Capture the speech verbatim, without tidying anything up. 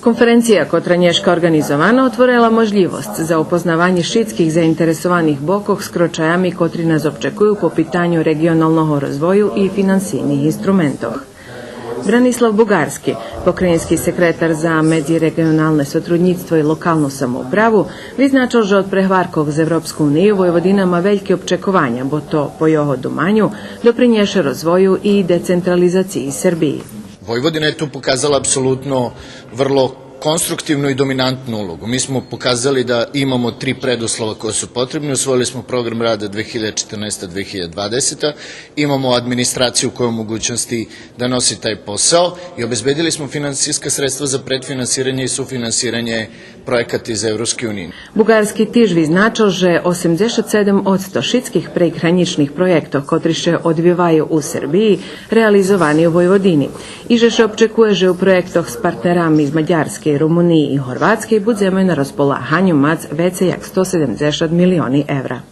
Конференция котра нєшка орґанизована отворела можлївосц за упознаванє шицких заинтересованих бокох з крочаями котри нас обчекую по питаню реґионалного розвою и финансийних инструментох. Бранислав Буґарски, покраїнски секретар за медзиреґионалне сотруднїцтво и локалну самоуправу, визначел же од прегваркох з Европску унию Войводина ма вельки обчекованя, бо то, по його думаню, допринєше розвою и децентрализациї Сербиї. Vojvodina je tu pokazala apsolutno vrlo konstruktivnu i dominantnu ulogu. Mi smo pokazali da imamo tri preduslova koja su potrebni. Usvojili smo program rada dve hiljade četrnaesta, dve hiljade dvadeseta, imamo administraciju koja je u mogućnosti da nosi taj posao i obezbedili smo finansijska sredstva za predfinansiranje i sufinansiranje projekata iz Evropske unije. Буґарски тиж визначел же осемдзешат седем одсто шицких прейґранїчних проєктох котри ше одвиваю у Сербиї реализовани у Войводини и же ше обчекує же у проєктох з партнерами з Мадярскей, Румуниї и Горватскей будземе на розполаганю мац вецей як сто седемдзешат милиони евра.